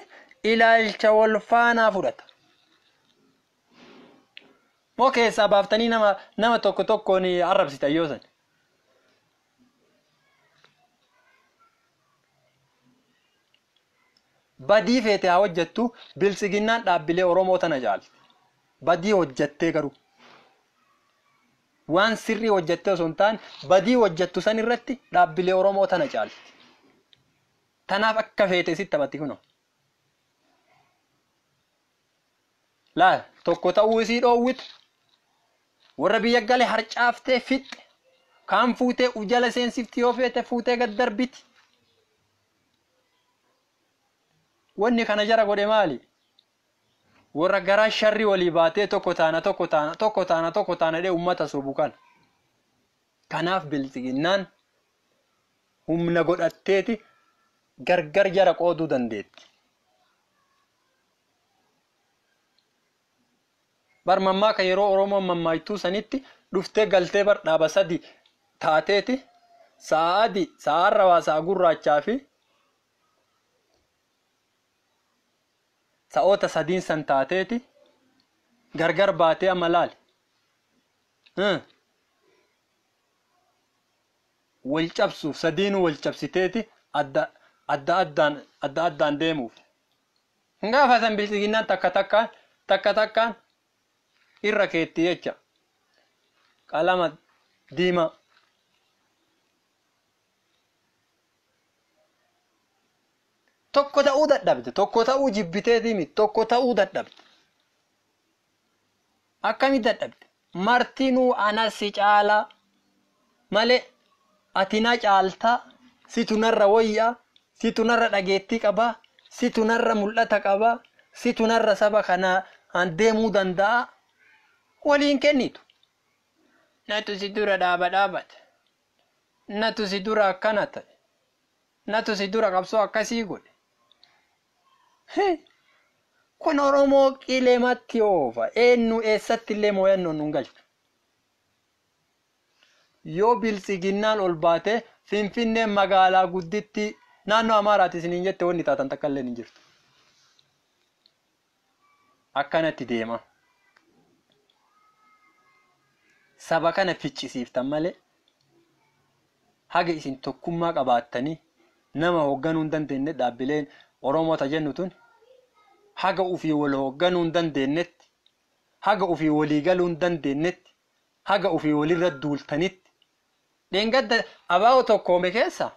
ilaalcha wal faanaa fudhata. Moo keessaa baaftanii nama tokko tokkoon arrabsitan yoo san. Badii feete haa hojjettu biltsiginnaan dhaabbilee Oromoo tana jaalti. Badii hojjettee garuu. Waan sirrii hojjattee osoo hin taane badii hojjattu san irratti dhaabbilee Oromoo tana caalti. Tanaaf akka feete sitti taphatti kunoo. Laal tokko ta'uu isii dhoowwitu warra biyya gale harcaaftee fixxe kaan fuutee ujala seensifti yoo feete fuutee gad darbiti. Wanni kana jara godhe maali? Warra garaa sharri walii baatee tokko taana tokko taana tokko taana tokko taana jedhee uummata sobu kana. Kanaaf bilxiginnaan humna godhatteeti gargar jara qooduu dandeetti. Bar mammaaka yeroo Oromoon mammaaytuu sanitti dhuftee galtee bar dhaaba sadi taateeti sa'a adii sa'a arrabaa sa'a gurraachaa fi sa'oota sadiin san taateeti gargar baatee amma laali. Wal cabsuuf sadiinuu wal cabsiteeti adda adda addaan adda addaan deemuuf. Gaafa san bilxiginnaan takka takkaan takka takkaan irra keetti jecha. Qalama diimaa. Tokko ta'uu dadhabde tokko ta'uu jibbiteetii miti tokko ta'uu dadhabde. Akkamitti dadhabde? Martinuu ana si caalaa malee ati na caaltaa situ narra wayyaa situ narra dhageettii qabaa situ narra mul'ata qabaa situ narra saba kanaan deemuu danda'a waliin kennitu. Natu si dura dhaaba dhaabate. Natu si dura akkana ta'e. Natu si dura qabsoo akkasii godhe. Kun Oromoo qileematti oofa. Eenyu eessatti illee moo'annoon nun galchu. Yoo biltsiginnaan ol baate Finfinneen magaalaa gudditti naannoo Amaaraati isiniin jette wanni taatan takka illee hin jirtu. Akkanatti deema. Saba kana ficcisiiftan malee haga isin tokkummaa qabaattanii nama hoogganuu hin dandeenye dhaabbileen Oromoota jennu tun haga ofii wal hoogganuu hin dandeenyetti haga ofii walii galuu hin dandeenyetti haga ofii walirra duultanitti dheengadda abaa'oo tokkoome keessa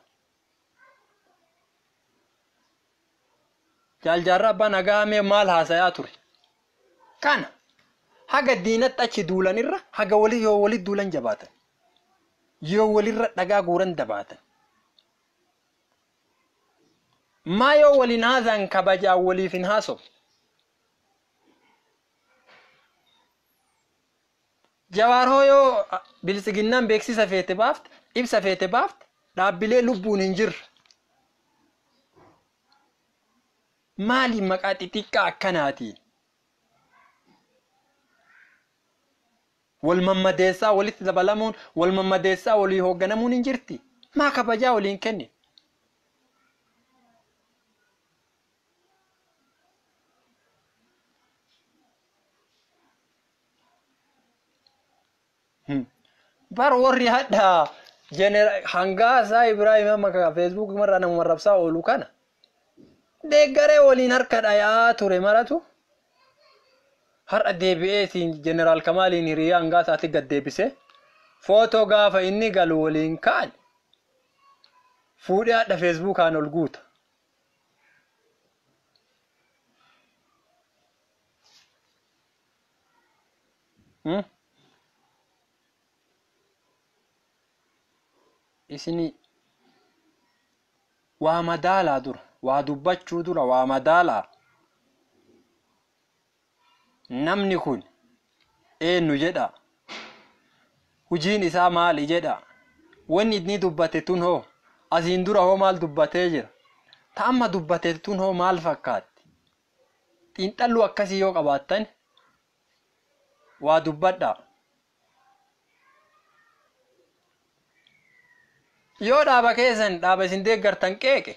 jaaljaarraa abbaa nagaamee maal haasayaa ture kana haga diinatti achi duulanirra haga walii yoo walit duulan jabaatan yoo walirra dhagaa guuran dabaatan maa yoo waliin haasa'an kabajaa waliif hin haasofne. Jawaar hoo yoo biltsiginnaan beeksisa feete baafte ibsa feete baafte dhaabbilee lubbuun hin jirre. Maali maqaa xixiqqaa akkanaatiin? Wal mammadeessaa walitti dabalamuun wal mammadeessaa walii hoogganamuun hin jirti. Maa kabajaa waliin kenni? Bar warri hadha hangaasaa Ibraahim amma feesbuuk marraa nama marrabsaa oolu kana deeggaree waliin harka dhayaa ture maratu har'a deebi'eetiin jeneraal Kamaaliin hiriyaa hangaasaatti gad deebisee footoo gaafa inni galu waliin ka'an fuudhee hadha feesbuukaan ol guuta. Isini waa madaalaa dura waa dubbachuu dura waa madaalaa namni kun eenyu jedha hujiin isaa maali jedha wanni inni dubbate tun hoo asiin dura hoo maal dubbatee jira ta amma dubbate tun hoo maal fakkaatti xiinxalluu akkasii yoo qabaattan waa dubbadhaa. Yoo dhaaba keessan dhaaba isin deeggartan qeeqe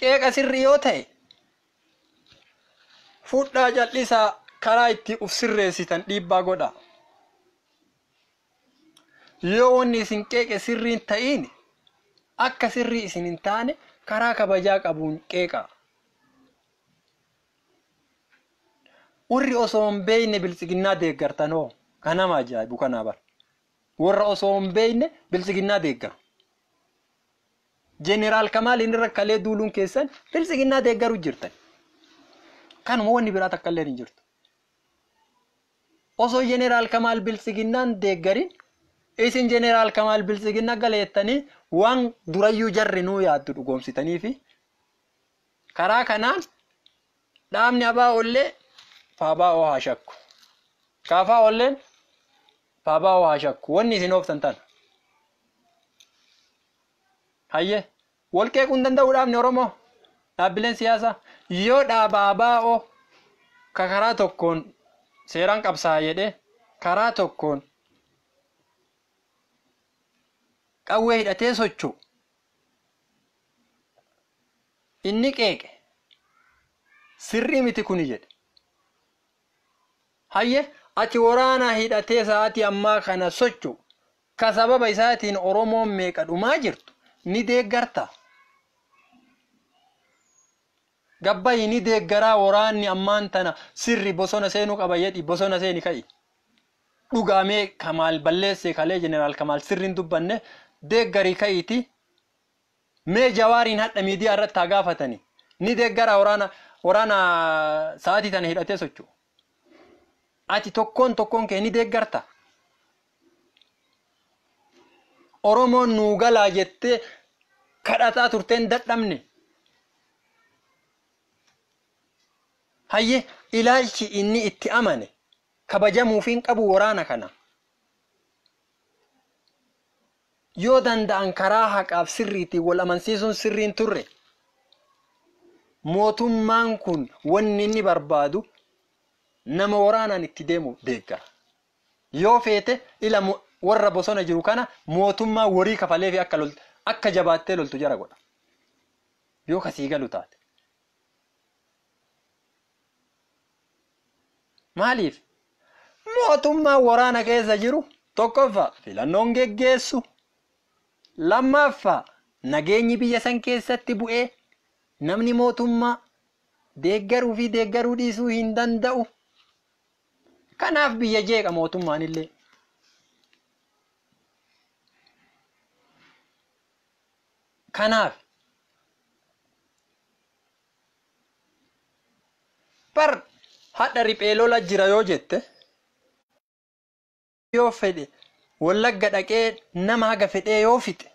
qeeqa sirrii yoo ta'e fudhaa jal'isaa karaa itti uf sirreessitan dhiibbaa godha. Yoo wanni isin qeeqe sirriin ta'iin akka sirrii isin hin taane karaa kabajaa qabuun qeeqa. Warri osoo hin beekne biltsiginnaa deeggartan hoo kanama ajaa'ibu kanaa bara. Warra osoo hin beekne biltsiginnaa deeggaru. Jeneraal Kamaal inni rakkalee duuluun keessan biltsiginnaa deeggaru jirtan. Kanuma wanni biraa takka illee hin jirtu. Osoo Jeneraal Kamaal biltsiginnaan deeggarin isin Jeneraal Kamaal biltsiginnaa galeettanii waan durayyuu jarri nuu yaaddu dhugoomsitanii fi karaa kanaan dhaabni ABO'llee FABO haa shakku. KFO'lleen FABO haa shakku. Wanni isin ooftan tana. Hayyee wal qeequu hin danda'u dhaabni Oromoo dhaabbileen siyaasaa yoo dhaaba ABO ka karaa tokkoon seeraan qabsaa'a jedhee karaa tokkoon qawwee hidhatee socho'u inni qeeqe sirrii miti kuni jedhe. Hayyee ati waraana hidhatee sa'aatii ammaa kana socho'u ka sababa isaatiin Oromoon meeqa dhumaa jirtu ni deeggarta. Gabbayi ni deeggaraa waraanni ammaan tana sirri bosona seenuu qaba jedhi bosona seeni ka'i. Dhugaamee Kamaal balleessee kalee Jeneraal Kamaal sirriin dubbanne deeggarii ka'iiti. Mee Jawaariin hadha miidiyaa irratti haa gaafatani. Ni deeggaraa waraana sa'aatii tana hidhatee socho'u. Ati tokkoon tokkoon kee ni deeggarta. Oromoon nuu galaa jettee kadhataa turteen dadhabne. Hayyee ilaalchi inni itti amane kabajamuuf hin qabu waraana kana. Yoo danda'an karaa haqaaf sirriitiin wal amansiisuun sirriin turre. Mootummaan kun wanni inni barbaadu nama waraanaan itti deemu deeggara. Yoo feete ila warra bosona jiru kana mootummaa warii kafalee fi akka jabaattee loltu jara godha. Yoo kasii galu taate. Maaliif? Mootummaa waraana keessa jiru tokkoffaa filannoon geggeessu. Lammaffaa nageenyi biyya san keessatti bu'ee namni mootummaa deeggaruu fi deeggaruu dhiisuu hin danda'u. Kanaaf biyya jeeqa mootummaan illee. Kanaaf bar hadha riphee lola jira yoo jette yoo fedhe Wallagga dhaqee nama haga fedhee yoo fixe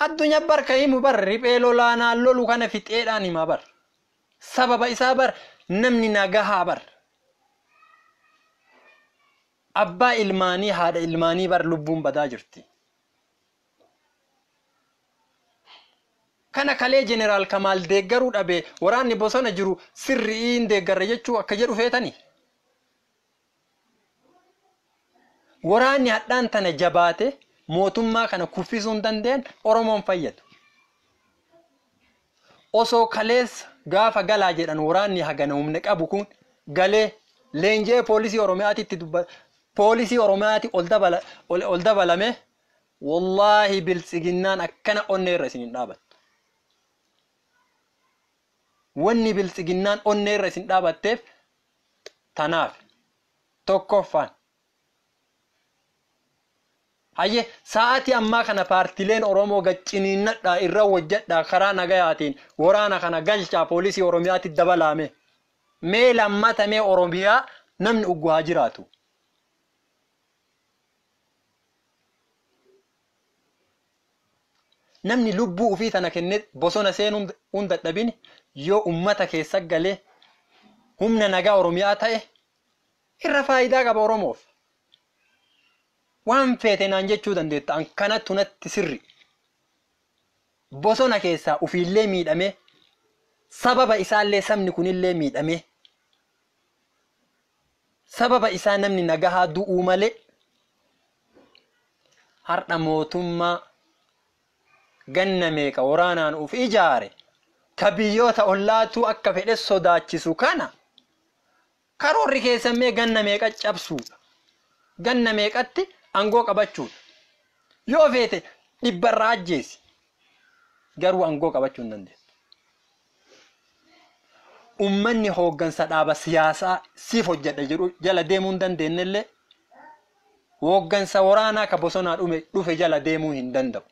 addunyaa barka himu bar riphee lolaa naan lolu kana fixeedhaan hima bar sababa isaa bar namni nagahaa bar abbaa ilmaanii haadha ilmaanii bar lubbuun badaa jirti. Kana kalee Jeneraal Kamaal deeggaruu dhabe waraanni bosona jiru sirriin deeggarra jechuu akka jedhu feetani. Waraanni hadhaan tana jabaate mootummaa kana kuffisuu hin dandeenye Oromoon fayyadu. Osoo kaleessa gaafa galaa jedhan waraanni hagana humna qabu kun galee leenjee poolisii Oromiyaatitti poolisii Oromiyaatti ol dabalame wallaahi biltsiginnaan akkana onnee irra isin hin dhaabattu. Wanni biltsiginnaan onnee irra isin dhaabatteef tanaaf tokkoffaan. Hayyee sa'aatii ammaa kana paartileen Oromoo gacciniinnadhaa irra hojjedhaa karaa nagayaatiin waraana kana galchaa poolisii Oromiyaatti dabalaame. Mee lammatamee Oromiyaa namni uggu haa jiraatu. Namni lubbuu ofii tana kennee bosona seenuu hin dadhabin yoo ummata keessa galee humna nagaa Oromiyaa ta'e irra faayidaa qaba Oromoof. Waan feete naan jechuu dandeetta an kanattu natti sirri. Bosona keessaa ofiillee miidhamee sababa isaallee sabni kunillee miidhamee sababa isaa namni nagahaa du'uu malee har'a mootummaa ganna meeqa waraanaan uf ijaare ka biyyoota ollaatuu akka fedhe sodaachisu kana karoorri keessan mee ganna meeqa cabsuudha. Ganna meeqatti aangoo qabachuudha. Yoo feete dhibbarraa ajjeesi. Garuu aangoo qabachuu hin dandeessu. Ummanni hooggansa dhaaba siyaasaa siif hojjedha jedhu jala deemuu hin dandeenyellee hooggansa waraanaa ka bosonaa dhufe jala deemuu hin danda'u.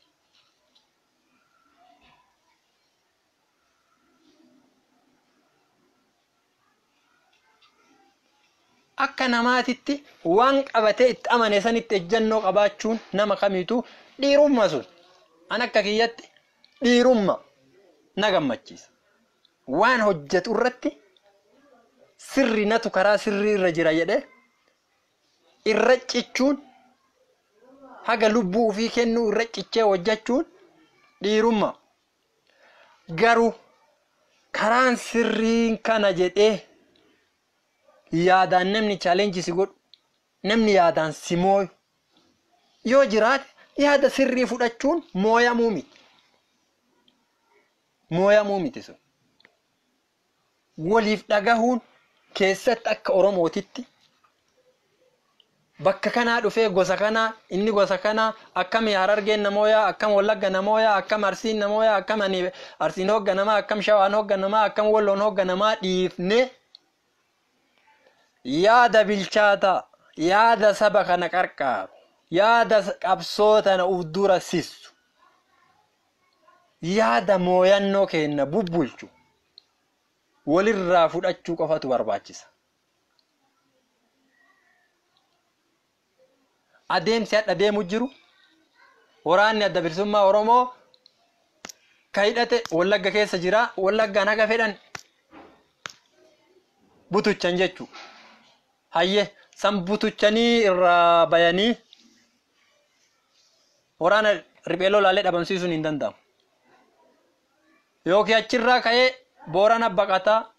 Akka namaatitti waan qabatee itti amane sanitti ejjennoo qabaachuun nama kamiitu dhiirummaa sun an akka kiyyatti dhiirummaa na gammachiisa. Waan hojjetu irratti sirri natu karaa sirrii irra jira jedhee irra cichuun haga lubbuu ofii kennuu irra cichee hojjechuun dhiirummaa. Garuu karaan sirriin kana jedhee yaadaan namni chaalenjii si godhu namni yaadaan si mooyu yoo jiraate yaada sirrii fudhachuun mooyamuu miti. Mooyamuu miti sun. Waliif dhagahuun keessatti akka Oromootitti bakka kanaa dhufee gosa kanaa inni gosa kanaa akkam Harargeen namooyaa akkam Wallagga namooyaa akkam Arsiin namooyaa akkam Arsiin hoogganamaa akkam Shawaan hoogganamaa akkam Walloon hoogganamaa dhiifnee yaada bilchaataa yaada saba kana qarqaaru yaada qabsoo tana uf dura sissu yaada mooyannoo kenna bubbulchu walirraa fudhachuu qofatu barbaachisa. Adeemsi hadha deemu jiru waraanni adda bilisummaa Oromoo ka hidhate Wallagga keessa jira. Wallaggaan haga fedhan butuchan jechuu. Hayyee san butuchanii irraa bayanii waraana riphee lolaalee dhabamsiisuun hin danda'amu. Yookiin achirraa ka'ee Boorana baqataa,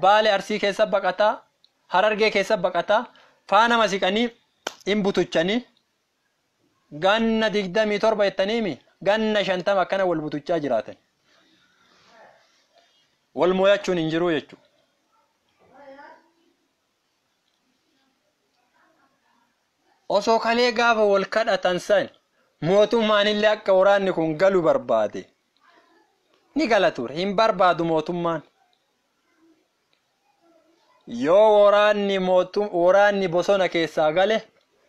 Baale Arsii keessa baqataa, Harargee keessa baqataa, faana masiqanii hin butuchanii ganna 27 jettaniimi ganna 50 akkana wal butuchaa jiraatan. Wal mooyachuun hin jiru jechuudha. Osoo kalee gaafa wal kadhatan san mootummaan illee akka waraanni kun galu barbaade. Ni gala ture. Hin barbaadu mootummaan. Yoo waraanni bosona keessaa gale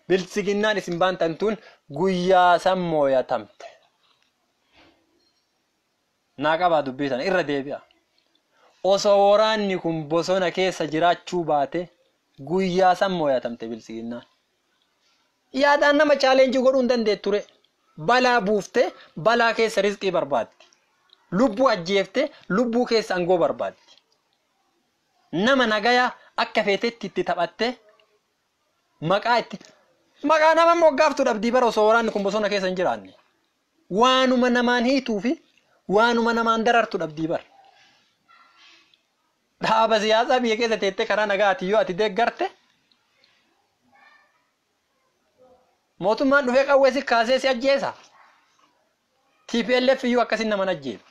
biltsiginnaan isin baantan tun guyyaa san mooyatamte. Naa qabaa dubbii sana irra deebi'a. Osoo waraanni kun bosona keessa jiraachuu baate guyyaa san mooyatamte biltsiginnaan. Yaadaan nama chaalenjii godhuu hin dandeettu ture. Balaa buuftee balaa keessa rizqii barbaaddi. Lubbuu ajjeeftee lubbuu keessa aangoo barbaaddi. Nama nagayaa akka feetetti itti taphattee maqaa itti maqaa nama moggaaftu dhabdii bara osoo waraanni kun bosona keessa hin jiraanne. Waanuma namaan hiituu fi waanuma namaan darartu dhabdii bara. Dhaaba siyaasaa biyya keessa teettee karaa nagaati yoo ati deeggarte mootummaan dhufee qawwee si kaasee si ajjeesa. TPLF iyyuu akkasiin nama ajjeefte.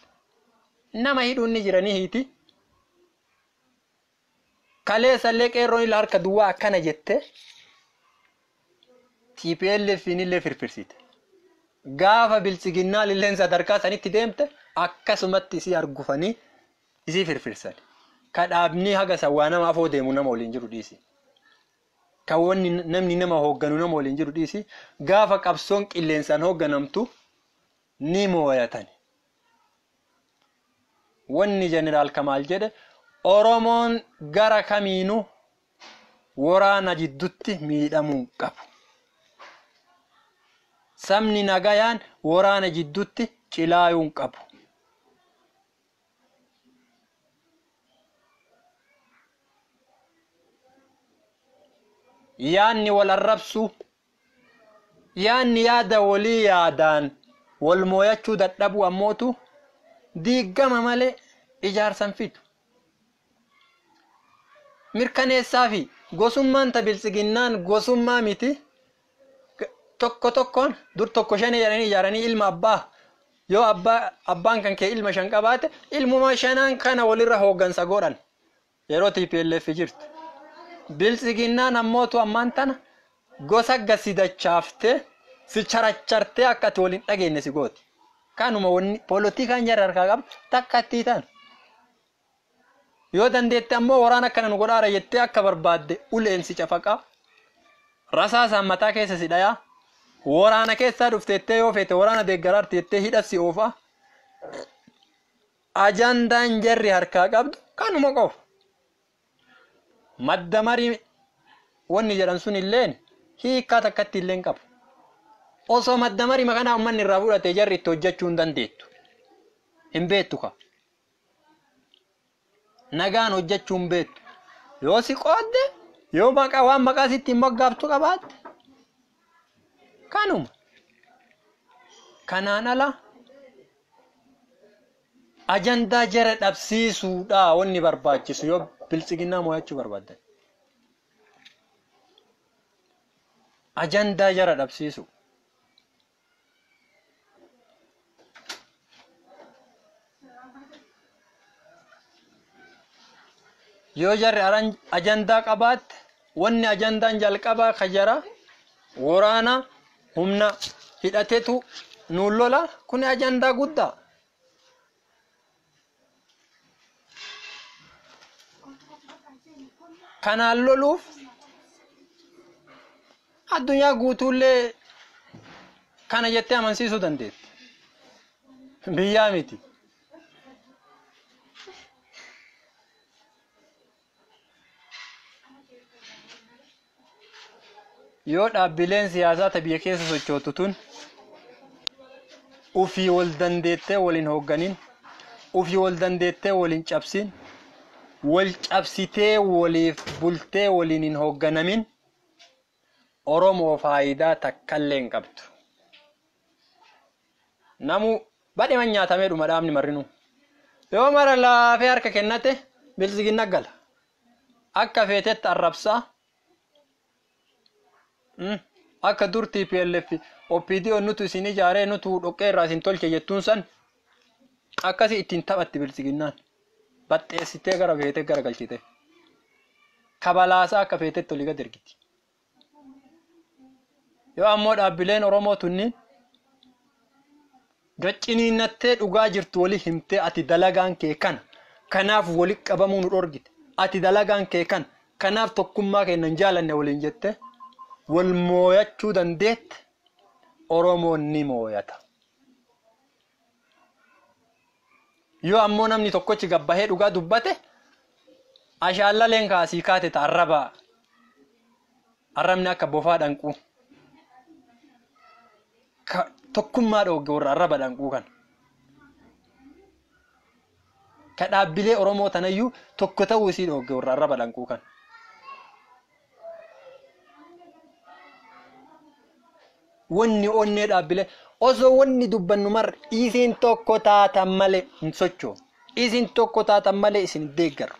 Nama hidhuun ni jiranii hiiti. Kaleessallee qeerroon ila harka duwwaa akkana jette TPLF illee firfirsite. Gaafa biltsiginnaa lilleen sadarkaa sanitti deemte akkasumatti isii argufanii isii firfirsan. Ka dhaabni haga sawwaa nama afoo deemu nama waliin jiru dhiisi. Ka wanni namni nama hoogganu nama waliin jiru dhiisi. Gaafa qabsoon qilleensaan hoogganamtu ni mooyatan. Wanni Jeneraal Kamaal jedhe Oromoon gara kamiinuu waraana jidduutti miidhamuu qabu. Sabni nagayaan waraana jidduutti cilaayuu qabu. Yaanni wal arrabsuu, yaanni yaada walii yaadaan wal mooyachuu dadhabuu ammootu diigama malee ijaarsan fidu. Mirkaneessaa fi gosummaan ta biltsiginnaan gosummaa miti. Tokko tokkoon dur tokko shanii jedhanii ijaaranii ilma abbaa yoo abbaan kan kee ilma 5 qabaate ilmuma 5 kana walirra hooggansa godhan yeroo TPLF jirtu. Biltsiginnaan ammootu ammaan tana gosa gasidachaaftee si charachartee akka ati waliin dhageenye si gooti. Kanuma wanni poolitikaan jarri harkaa qabdu takka ittii taana. Yoo dandeette ammoo waraana akkana nu godhaara jettee akka barbaadde uleen si cafaqaa. Rasaasaan mataa keessa si dhayaa. Waraana keessaa dhufteettee yoo feete waraana deeggaraarti jettee hidha si oofaa. Ajandaan jarri harkaa qabdu kanuma qofa. Madda marii wanni jedhan sun illeen hiikkaa takkatti illeen qabu. Osoo madda marii makanaa uummanni irraa fudhatee jarri itti hojjechuu hin dandeettu. Hin beektu ka. Nagaan hojjechuu hin beektu. Yoo si qoodde yoo maqaa waan maqaa sitti hin moggaaftu qabaatte kanuma. Kanaan ala ajandaa jara dhabsiisuudha wanni barbaachisu yoo biltsiginnaa mo'achuu barbaaddan. Ajandaa jara dhabsiisu. Yoo jarri ajandaa qabaatte wanni ajandaan jalqabaa ka jara waraana humna hidhatetu nuun lola kun ajandaa guddaa. Kanaan loluuf addunyaa guutuullee kana jettee amansiisuu dandeetti. Biyyaa miti. Yoo dhaabbileen siyaasaa ta biyya keessa sochootu tun ufii wal dandeettee waliin hoogganin, ufii wal dandeettee waliin cabsin, wal cabsitee waliif bultee waliin hin hoogganamin Oromoo faayidaa takkallee hin qabdu. Namu badhiman nyaatamee dhuma dhaabni marrinuu. Yoo mara laafee harka kennate biltsiginna gala. Akka feetetti arrabsaa. Akka dur TPLF OPDO nutu isin ijaaree nutu dhoqqee irraa isin tolche jettuun san akkasi ittiin taphatti biltsiginnaan. Baxxeessitee gara feetee gara galchite. Kabalaasaa akka feetetti olii gad ergiti. Yoo ammoo dhaabbileen Oromoo tunniin gacciniinnattee dhugaa jirtu wali himtee ati dalagaan kee kana kanaaf wali qabamuu nu dhorgite ati dalagaan kee kana kanaaf tokkummaa keenya hin jaalanne waliin jette wal mooyachuu dandeette Oromoon ni mooyata. Yoo ammoo namni tokkochi gabbahee dhugaa dubbate ashaallaleen kaasii kaate ta arrabaa arrabni akka bofaa dhanquu. Tokkummaa dhoogge warra arraba dhanquu kana. Ka dhaabbilee Oromoo tanayyuu tokko ta'uu isii dhoogge warra arraba dhanquu kana. Wanni onnee dhaabbilee osoo wanni dubbannu marra isin tokko taatan malee hin sochoonu. Isin tokko taatan malee isin deeggaru.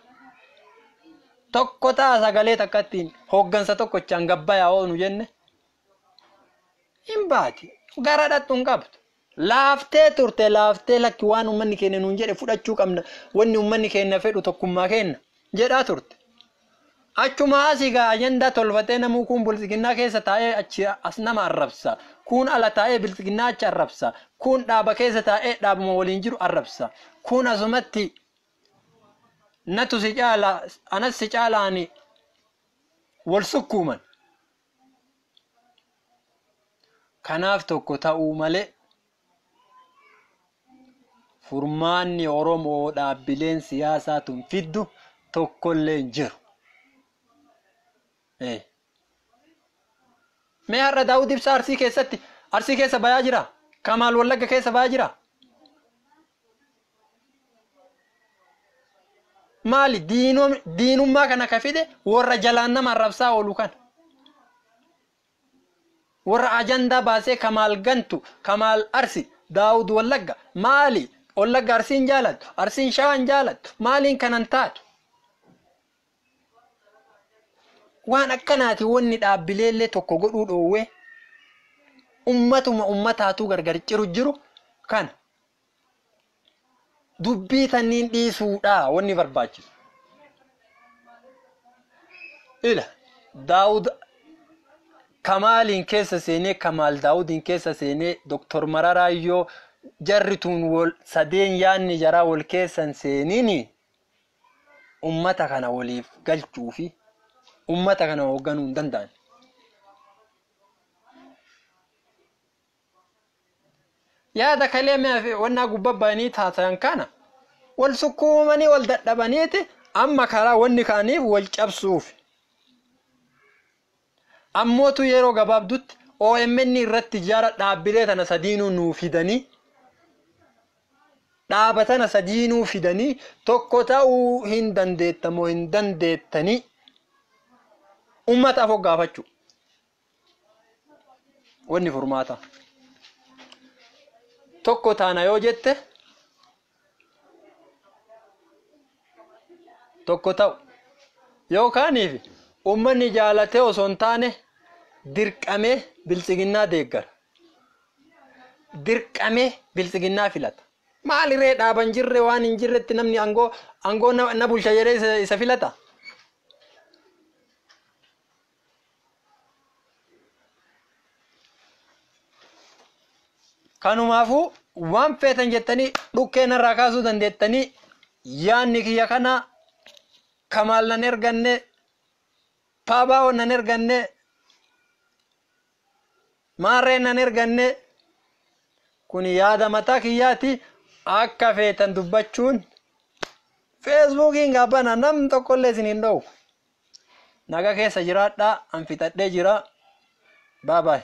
Tokko taa sagalee takkattiin hooggansa tokkochaan gabbayaa oonu jenne hin baati. Gara dhattu hin qabdu. Laaftee turte laaftee lakki waan uummanni keenya nuun jedhe fudhachuu qabna. Wanni uummanni keenya fedhu tokkummaa keenya jedhaa turte. Achuma asii gaa ajandaa tolfatee namuu kun biltsiginnaa keessa taa'ee achi as nama arrabsa. Kun ala taa'ee biltsiginnaa achi arrabsa. Kun dhaaba keessa taa'ee dhaabuma waliin jiru arrabsa. Kun asumatti natu si caala anas si caalaani wal sukkuuman. Kanaaf tokko ta'uu malee furmaanni Oromoo dhaabbileen siyaasaa tun fiddu tokkollee hin jiru. Mee har'a Daawud Ibsaa Arsii keessatti Arsii keessa bayaa jira? Kamaal Wallagga keessa bayaa jira? Maali diinummaa kana ka fide warra jalaan nama arrabsaa oolu kana. Warra ajandaa baasee Kamaal gantu, Kamaal Arsi, Daawud Wallagga maali? Wallagga Arsiin jaalattu, Arsiin Shawaan jaalattu, maaliin kanan taatu? Waan akkanaati wanni dhaabbileellee tokko godhuu dhoowwee ummatuma ummataatuu gargar ciru jiru kana. Dubbii tanniin dhiisuudha wanni barbaachisu. Ila Daawud Kamaaliin keessa seenee Kamaal Daawudiin keessa seenee Doktor Mararaa yoo jarri tun wal sadeen yaanni jaraa wal keessan seenini Ummata kana waliif galchuu fi ummata kana hoogganuu hin danda'an. Yaada kalee mi'a wannaa gubbaa ba'anii taasan kana wal sukkuumanii wal dadhabaniiti amma karaa wanni ka'aniif wal cabsuuf. Ammootu yeroo gabaabdutti OMN irratti ijaara dhaabbilee tana sadiinuu nuu fidanii dhaaba tana sadiinuu fidanii tokko ta'uu hin dandeettamoo hin dandeettanii ummata afoo gaafachuu. Wanni furmaata. Tokko taana yoo jette tokko ta'u yookaaniif ummanni jaalatee osoo hin taane dirqamee biltsiginnaa deeggara. Dirqamee biltsiginnaa filata. Maaliree dhaaban jirre waan hin jirretti namni aangoo aangoo na bulcha jedhee isa filata. Kanumaafuu waan feetan jettanii dhukkee narraa kaasuu dandeettanii yaanni kiyya kana Kamaal nan erganne, Paabaa'oo nan erganne, Maarreen nan erganne, kun yaada mataa kiyyaati. Akka feetan dubbachuun feesbuukiin gaabbana nam tokkollee isin hin dhowu. Naga keessa jiraadhaa, an fixadhee jira. Bye bye.